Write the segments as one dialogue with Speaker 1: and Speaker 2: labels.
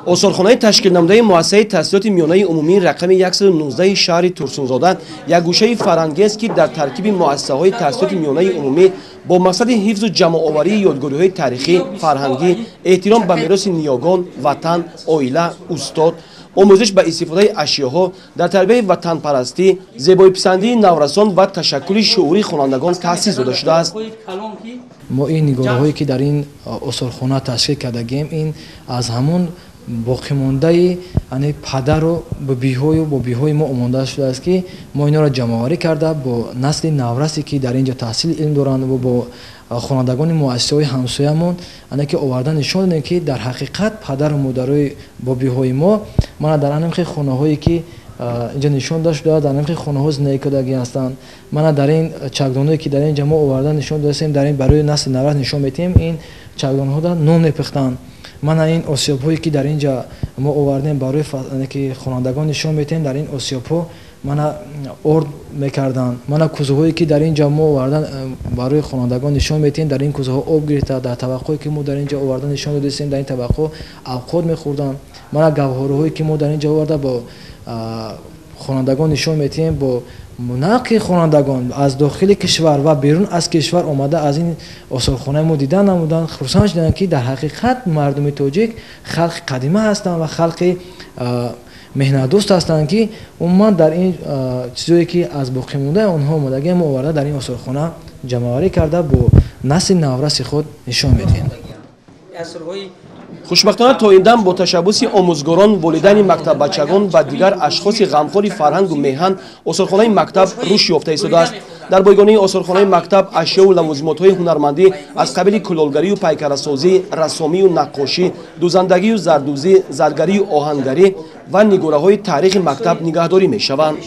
Speaker 1: Осорхонаи ташкилнамудаи муассисаи таҳсилоти миёнаи умумии рақами 119 шаҳри Турсунзода як гӯшаи фарҳангиест, ки дар таркиби муассисаҳои таҳсилоти миёнаи умумӣ бо мақсади ҳифзу ҷамъоварии ёдгориҳои таърихӣ, фарҳангӣ, эҳтиром ба мероси ниёгон, ватан, оила, устод, омӯзиш ба истифодаи ашёҳо дар тарбияи ватанпарастӣ, зебоиписандии наврасон ва ташаккули шуурии хонандагон таъсис дода шудааст.
Speaker 2: Мо ин нигоҳҳое, ки дар ин осорхона ташкил кардагем, ин аз ҳамон боқимондаи падару бибиҳою бобиҳои мо омонда шудааст, ки мо инҳоро ҷамъоварӣ карда, бо насли наврасе, ки дар ин ҷо таҳсили илм доранд, ва бо хонандагони муассисаҳои ҳамсоямон ки оварда нишон додем, ки дар ҳақиқат падару модарои бобиҳои мо мана дар ҳамин хонаҳое, ки инҷо нишон дода шудааст, дар ҳамин хонаҳо зиндагӣ кардагӣ ҳастанд. Мана дар ин чакдонҳое, ки дар ин ҷо мо оварда нишон додастем, дар ин барои насли наврас нишон медиҳем, ин чакдонҳода нон мепухтанд. Мана ин осиёбҳое, ки дар ин ҷо мо овардем, барои ки хонандагон нишон медиҳем, дар ин осиёбҳо мана орд мекарданд. Мана кӯзаҳое, ки дар ин ҷо мо оварда барои хонандагон нишон медиҳем, дар ин кӯзаҳо об гирифта, дар табақҳое, ки мо дар ин ҷо оварда нишон додастем, дар ин табақҳо авқот мехӯрданд. Мана гавҳораҳое, ки мо дар ин ҷо оварда бо хонандагон нишон медиҳем, бо нақи хонандагон аз дохили кишвар ва берун аз кишвар омада аз ин осорхонаи мо дидан намуданд, хурсанд шуданд, ки дар ҳақиқат мардуми тоҷик халқи қадима ҳастанд ва халқи меҳнатдӯст ҳастанд, ки умуман дар ин чизое, ки аз боқимондаи онҳо омодагӣ, мо оварда дар ин осорхона ҷамъоварӣ карда, бо насли навраси худ нишон медиҳем.
Speaker 1: Хушбахтона, то ин дам бо ташаббуси омӯзгорон, волидайни мактаббачагон ва дигар ашхоси ғамхори фарҳангу меҳан осорхонаи мактаб рушд ёфта истодааст. Дар бойгонии осорхонаи мактаб ашёву лавозимотҳои ҳунармандӣ аз қабили кулолгарию пайкарасозӣ, рассомию наққошӣ, дӯзандагию зардӯзӣ, заргарию оҳангарӣ ва нигораҳои таърихи мактаб нигаҳдорӣ мешаванд.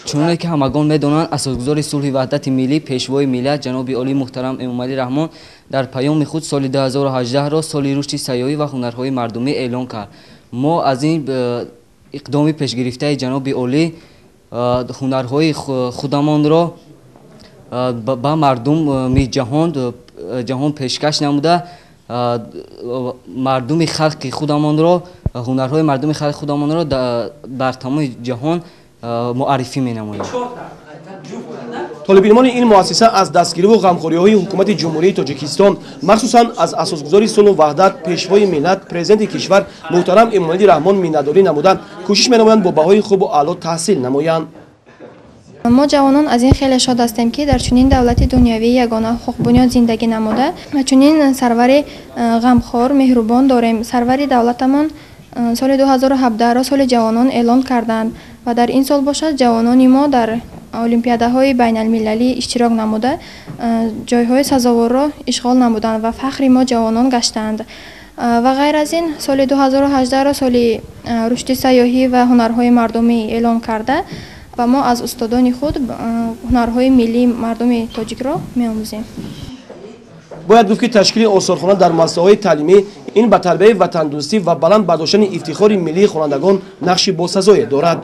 Speaker 3: Чуноне ки ҳамагон медонанд, асосгузори сулҳи ваҳдати миллӣ, пешвои миллат, ҷаноби олии муҳтарам Эмомалӣ Раҳмон дар паёми худ соли 2018-ро соли рушди сайёҳӣ ва ҳунарҳои мардумӣ эълон кард. Мо аз ин иқдоми пешгирифтаи ҷаноби олӣ ҳунарҳои худамонро ба мардуми ҷаҳон пешкаш намуда, мардуми халқи худамонро, ҳунарҳои мардуми халқи худамонро бар тамоми ҷаҳон муаррифӣ менамоем.
Speaker 1: Толибилмони ин муассиса аз дастгириву ғамхориҳои ҳукумати Ҷумҳурии Тоҷикистон, махсусан аз асосгузори сулҳу ваҳдат, пешвои миллат, президенти кишвар муҳтарам Эмомалӣ Раҳмон миннатдорӣ намуда, кӯшиш менамоянд бо баҳои хубу аъло таҳсил намоянд.
Speaker 4: Мо, ҷавонон, аз ин хеле шод ҳастем, ки дар чунин давлати дунявии ягона ҳуқуқбунёд зиндагӣ намуда ва чунин сарвари ғамхор, меҳрубон дорем. Сарвари давлатамон соли 2017-ро соли ҷавонон эълон карданд ва дар ин сол бошад, ҷавонони мо дар олимпиадаҳои байналмилалӣ иштирок намуда, ҷойҳои сазоворро ишғол намуданд ва фахри мо ҷавонон гаштанд. Ва ғайр аз ин, соли 2018-ро соли рушди сайёҳӣ ва ҳунарҳои мардумӣ эълон карда ва мо аз устодони худ ҳунарҳои миллии мардуми тоҷикро меомӯзем.
Speaker 1: Бояд гуфт, ки ташкили осорхона дар муассисаҳои таълимӣ ин ба тарбияи ватандӯстӣ ва баланд бардоштани ифтихори миллии хонандагон нақши босазое дорад.